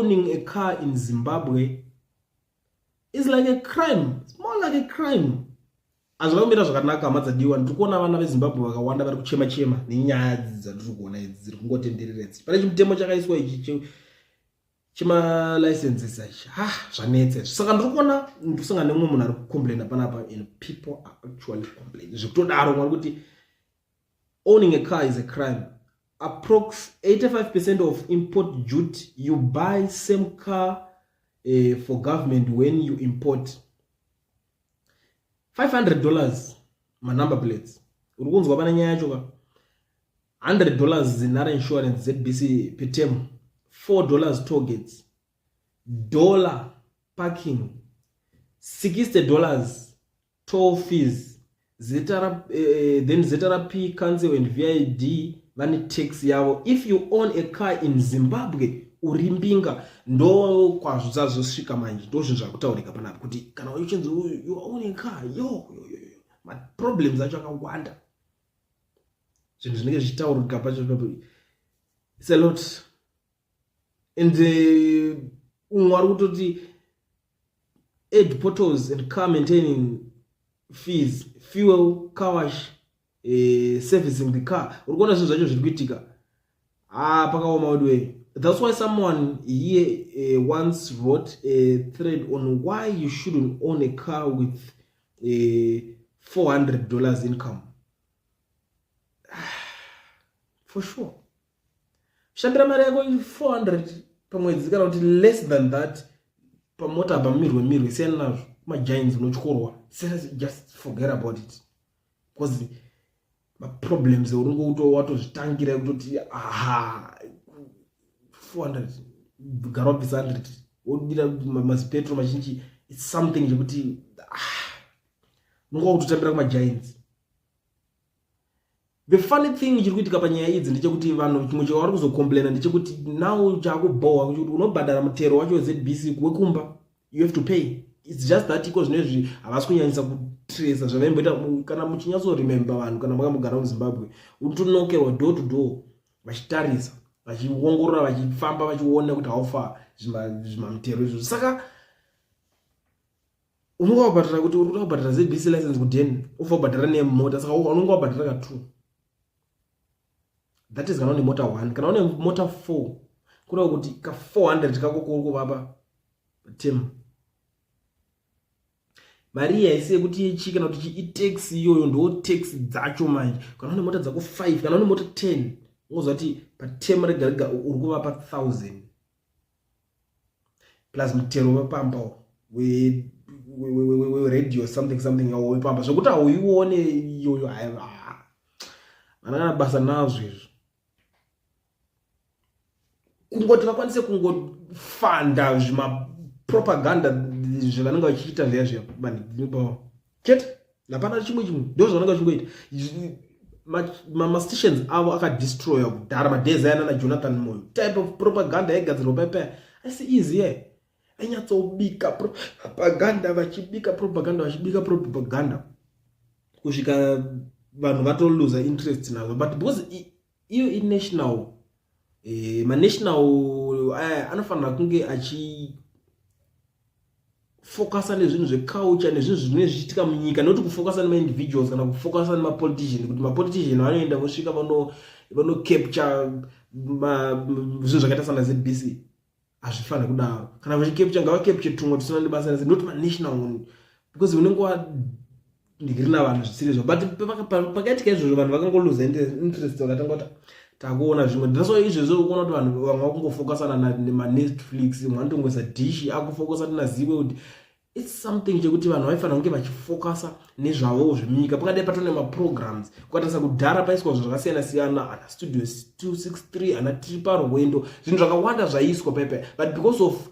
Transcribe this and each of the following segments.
Owning a car in Zimbabwe is like a crime. It's more like a crime. Hazvina kumira zvakanaka, hama dzadiwa. Ndiri kuona vana veZimbabwe vakawanda vari kuchema chema nenyaya dzandiri kuona idzi dziri kungotenderera idzi. Pane chimutemo chakaiswa ichi chemalicenses ichi, ha, zvanetsa izvi. Saka ndiri kuona ndosangana nemumwe munhu ari kucomplaina panapa, and people are actually complaining zvekutodaro. Mwari kuti owning a car is a crime. Approx 85% of import duty. You buy same car for government when you import. $500 manumber plates. Uri kunzwa pane nyaya yacho ka? $100 ZINARA insurance, ZBC per term, $4 toll gates, dollar parking, $60 toll fees, ZRP, then ZRP, council and VID vane tax yavo. If you own a car in Zimbabwe, uri mbinga. Ndo kwazvozvasvika manje. Ndo zvinhu zvakutaurika panapa kuti kana uchinzi you own a car, yo yo yo yo, maproblems acho akawanda. Zvinhu zvinenge zvichitaurika pacho, it's a lot. And umwe ari kutoti add potholes and car maintaining fees, fuel, car wash, servicing the car. Uri kuona zvinhu zvacho zviri kuitika. Ah, pakaoma weduwe. That's why someone here once wrote a thread on why you shouldn't own a car with $400 income. For sure, shandira mari yako 400 pamwedzi kana kuti less than that, pamota apa mirwe mirwe, siyana nazvo. Kumagiants unotyorwa, just forget about it, because maproblems unonge watozvitangira kutoti aha, 400 gara wabvisa 100, wodira mazipetro mazhinji. It's something chekuti, ah, unonge wakutotambira kumagiants. The funny thing chiri kuitika panyaya idzi ndechekuti vanhu chimwe chavari kuzocomplaina ndechekuti now chakubhowa kuti unobhadhara mutero wacho weZBC wekumba. You have to pay. It's just that iko zvino izvi havasi kunyanyisa kutresa zvavaimboita. Kana muchinyatsoremember vanhu, kana makambogara muZimbabwe, unotonokerwa door to door vachitarisa, vachiongorora, vachifamba vachiona kuti haufa zvimamutero izvozvo. Saka unonga wabhadhara kuti uri kuda kubhadhara ZBC license kuden, ufa kubhadhara nemota. Saka unonga wabhadhara ka2. That is kana une mota 1. Kana une mota 4, kureva kuti ka400 kako kuri kuvapa term. Mari iyi haisi yekuti yechi kana kuti itax iyoyo, ndo tax dzacho manje. Kana une mota dzako 5, kana une mota 10, ungoziva kuti paterm rega rega uri kuvapa 1000 plus mutero wepambawo weradio, something something wepamba, zvokuti hauione iyoyo. Vana kana basa nazvo izvo, kungoti vakwanise kungofanda zvimapropaganda zvavanenge vachiita zviya zviya chete, hapana chimwe chimwe. Ndo zvavanenge vachingoita. Mastations avo akadestroya kudhara, madays ayana naJonathan Moyo. Type of propaganda yaigadzirwa paipaya asi easy ye ainyatsobika propaganda, vachibika propaganda, vachibika propaganda kusvika vanhu vatoluza interest nazvo. But because iyo inational, manational aya anofanira kunge achifokasa nezvinhu zveculture, nezvinhu zvinenge zvichiitika munyika, nekuti kufokasa nemaindividuals kana kufokasa nemapolitician, kuti mapolitician vanoenda vosvika vanocapture zvinhu zvakaita sana ZBC, hazvifaniri kudaro. Kana vachicapture, ngavacapture tumwe tusina nebasa rese, not manational, because unenge wandigirina vanhu zvisiri izvo. But pakaitika izvozvo, vanhu vakangoluza interest, vakatanga kuti takuona zvimwe. That's why izvezvo ukuona kuti vanhu vamwe vakungofokasana nemaNetflix, mwe anotongoisa dish akufokasa nazive kuti it's something chekuti vanhu vaifanira kunge vachifokasa nezvavowo zvemunyika. Pakadai patone maprograms, kukatarisa kudhara paiswa zvinhu zvakasiyana siyana, ana Studio 263, ana Tiri Parwendo, zvinhu zvakawanda zvaiiswa paipai. But because of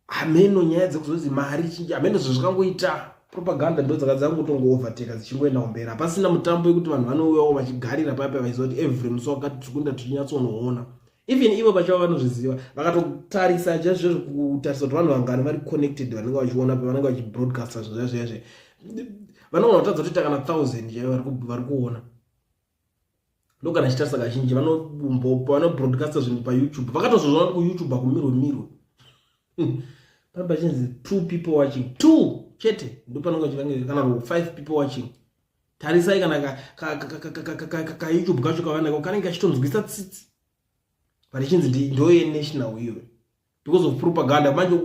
hameno nyaya dzekuzozi mari chinji, hameno zvezvakangoita, propaganda ndo dzaka dzangotongo-overtaka dzichingoenda kumberi. Hapasina mutambo yekuti vanhu vanouyawo vachigarira paipai, vachiziva kuti every musi wakati tiri kuenda tichinyatsonoona. Even ivo pachavo vanozviziva, vakatotarisa chaizvozvo, kutarisa kuti vanhu vangani vari connected vanenge vachiona pavanenge vachibroadcasta zvinhu zviya zviya, vanogona kutadza kutoita kana 1000 chaivo vari kuona. Ndogara ndichitarisa kazhinji vanobroadcasta zvinhu paYouTube. Vakatozozvona kuti kuYouTube hakumirwe mirwe. Pane pachinzi two people watching, two chete, ndopanonga chivange kana five people watching. Tarisai kana kaYouTube kacho kavanako kanenge kachitonzwisa tsitsi, but ichinzi ndoyenational iyoyo because of propaganda. Manje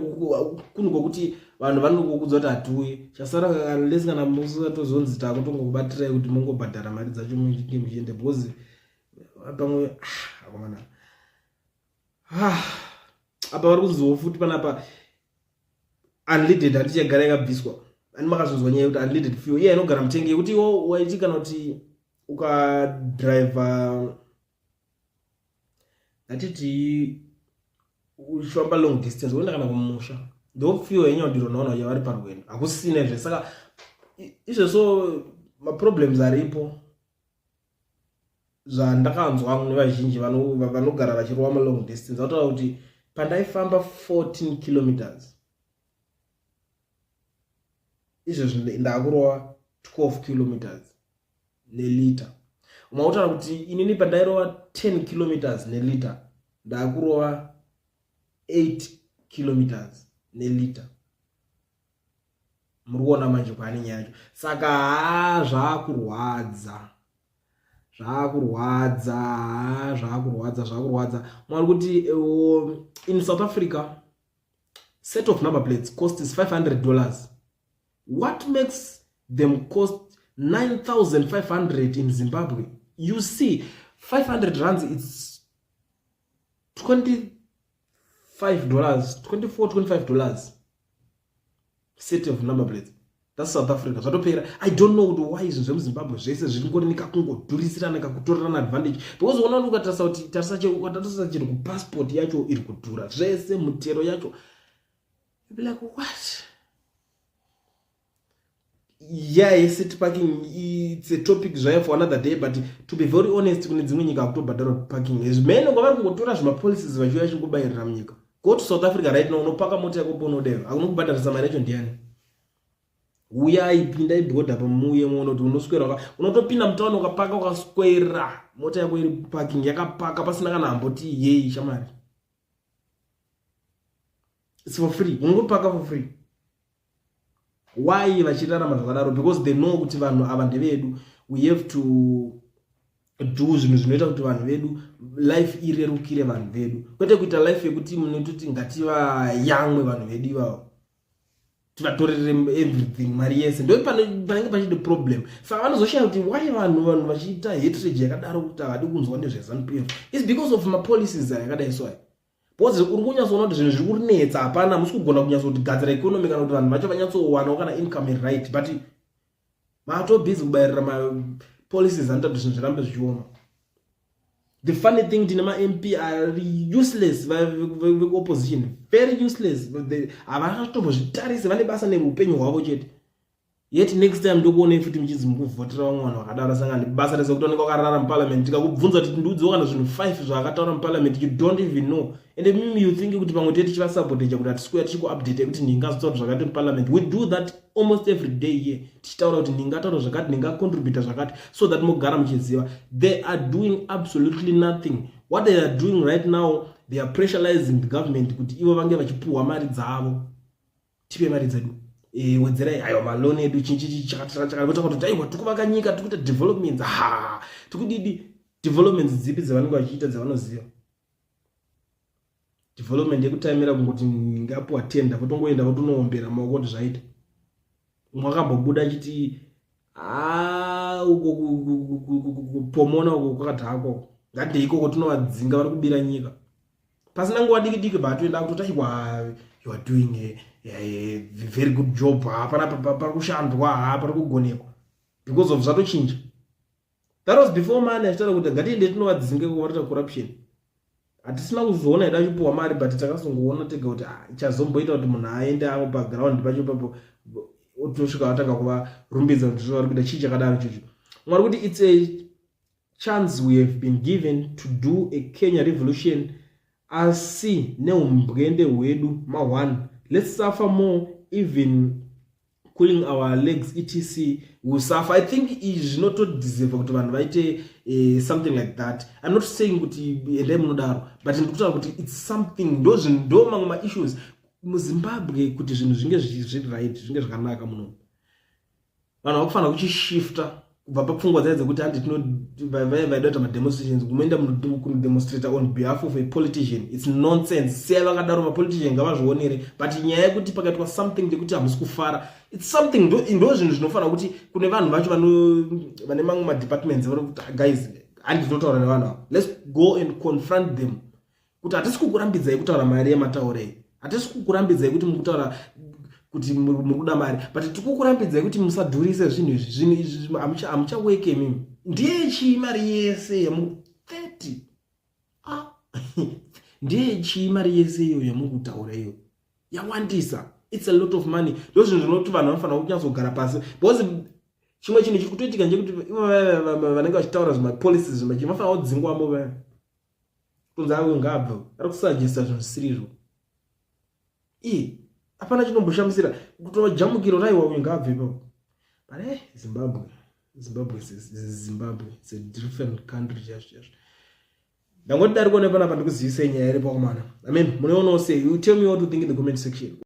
kunhu kwokuti vanhu vanongokudza kuti hatiuye, chasara unless kana musatozonzi takutongokubatirai kuti mungobhadhara mari dzacho muchinge muchienda, because pamwe, ah, akomana, ah, apa vari kunziwo futi panapa unleaded handichagara yakabviswa. Ani makazvinzwa nyaya yekuti unleaded fuel iye inogara mutenge yekuti iwo waiti kana kuti ukadhiraivha, ngatiti uchifamba long distance, uenda kana kumusha, ndo fuel yenyaudirwa navanhu vacha vari parwendo, hakusina izve. Saka izvezvo maproblems aripo. Zvandakanzwa nevazhinji vanogara vachirova malong distance vataura kuti pandaifamba 14 kilometers, izvezvi ndakurova 12 kilometers nelita. Umwe kutaura kuti inini pandairova 10 kilometers nelita, ndakurova 8 kilometers nelita. Muri kuona manje kwaane nyaya yacho. Saka haa, zvaakurwadza, zvaakurwadza, haa, zvaakurwadza, zvaakurwadza. Mwari kuti in South Africa set of number plates cost is $500. What makes them cost 9500 in Zimbabwe? You see, 500 rands, it's $25, 24, $25 set of number plates. That's South Africa. Zvatopera. I don't know kuti why izvi zvemuZimbabwe zvese zviri nekakungodhurisirana, kakutorerana advantage, because unoona ukatarisa kuti tarisa, ukatarisa chiri kupassport yacho iri kudhura, zvese mutero yacho, you be like, "What?" Yeah, city parking, it's a topic zvayo for another day, but to be very honest, kune dzimwe nyika akutobhadharwa parking. Zvimene kwavari kungotora zvimapolicies vachiuya chingobayirira munyika. Go to South Africa right now, unopaka mota yako pounodeva, akunokubhadharisa mari yacho ndiani? Uyai, pindai bhodha pamuuye muone kuti unoswera, unotopinda mutauni ukapaka, ukaswera mota yako iri parking yakapaka pasina kana hamboti yei shamari. It's for free, unongopaka for free. Why vachirarama zvakadaro? Because they know kuti vanhu ava ndevedu. We have to do zvinhu zvinoita kuti vanhu vedu life irerukire vanhu vedu, kwete kuita life yekuti munototi ngativayamwe vanhu vedu ivavo, tivatorere everything, mari yese. Ndo panenge pachide problem. Saka vanozoshaya kuti why vanhu vachiita hatred yakadaro, kuti havadi kunzwa nezveZANU PF. Is because of mapolicies aya yakadai. So aya, because uri kunyatsoona kuti zvinhu zviri kurinetsa, hapana, musi kugona kunyatsogadzira economy kana kuti vanhu vacho vanyatsowanawo kana income iri right, but matobusy kubayirira mapolicies anoita kuti zvinhu zvirambe zvichioma. The funny thing, tine maMP ari useless vekuopposition, very useless. Havatombozvitarisi, vane basa neupenyu hwavo chete. Yet next time ndokuonei futi muchinzi mukuvhotera vamwe vanhu vakadaro. Sangani basa rese kuti vanenge vakarara muparliament. Tikakubvunza kuti ndiudziwo kana zvinhu 5 zvaakataura muparliament, you don't even know. And mimi you think kuti pamwe tee tichivasupportecha kuti hatisikuya tichikuupdate kuti ndingazotaura zvakati muparliament. We do that almost every day here, tichitaura kuti ndingataura zvakati, ndingacontributa zvakati, so that mogara muchiziva. They are doing absolutely nothing. What they are doing right now, they are pressurizing the government kuti ivo vange vachipuhwa mari dzavo. Tipe mari dzedu, wedzerai, aiwa, maloan edu, chichichakati kuti aiwa, tikuvaka nyika, tikuita developments. Ha, tikudidi developments dzipi dzavanenge vachiita dzavanoziva? Development yekutaimira kungoti ngapuwa tender, votongoenda votonoombera maoko kuti zvaita. Umwe akambobuda achiti ha, uko kupomona uko kwakadhakwa, ngatidei ikoko tinovadzinga, vari kubira nyika. Pasina nguva diki diki bvatoenda kutoti aiwa, you are doing a very good job, hapana pari kushandwa, ha, pari kugonekwa, because of zvatochinja. That was before money, achitaura kuti ngatiende tinovadzinge kuvarita corruption. Hatisina kuzoona hedu achipuhwa mari, but takazongoona tega kuti, ah, chazomboita kuti munhu aende avo paground pacho papo otosvika vatanga kuvarumbidza kuti zvavari kuita chii chakadaro chocho. Mwari kuti it's a chance we have been given to do a Kenya revolution, asi neumbwende hwedu ma1, let's suffer more even. Cooling our legs, etc, will suffer. I think izvi zvinotodeserva kuti vanhu vaite something like that. I'm not saying kuti endai munodaro, but ndikutaura kuti it's something, ndo zvinhu, ndo mamwe maissues muZimbabwe, kuti zvinhu zvinge zviri right, zvinge zvakanaka muno. Vanhu vakufanira kuchishifta kubva papfungwa dzai dzekuti handi vaida kuita mademonstrations, kumoenda kunodemonstrata on behalf of a politician. It's nonsense. Siyai vakadaro, mapolitician ngavazvionere. But nyaya yekuti pakaitwa something chekuti hamusi kufara, it's something, ndo zvinhu zvinofanira kuti kune vanhu vacho vane mamwe madepartments vanokuti, "Guys, handi tinotaura nevanhu ava. Let's go and confront them kuti hatisi kukurambidzai kutaura mari yemataurei, hatisi kukurambidzai kuti mukutaura kuti muri kuda mari, but tikukurambidzai kuti musadhurise zvinhu izvi. Zvinhu izvi hamuchaweke imimi. Ndiye chii mari yese yamu 30? Ah, ndiye chii mari yese iyo yamuri kutaura iyo yawandisa? It's a lot of money." Ndo zvinhu zvinoti vanhu vanofanira kunyatsogara pasi, because chimwe chinhu chiri kutoitika ndechekuti ivo vanenge vachitaura zvimapolicies zvimachi vafanira kudzingwamo vaya, kunzi avo ngaabve, ari kusuggesta zvinhu zvisirizvo. Iye hapana chinomboshamisira kutovajamukiro raiwa, uyu ngaabve ipapo. But Zimbabwe, Zimbabwe, Zimbabwe, it's a different country chaizvo chaizvo. Ndangoti dariko nepanapa ndikuzivisei nyaya iripo, komana. I mean, munoionawo sei? You tell me what you think in the comment section.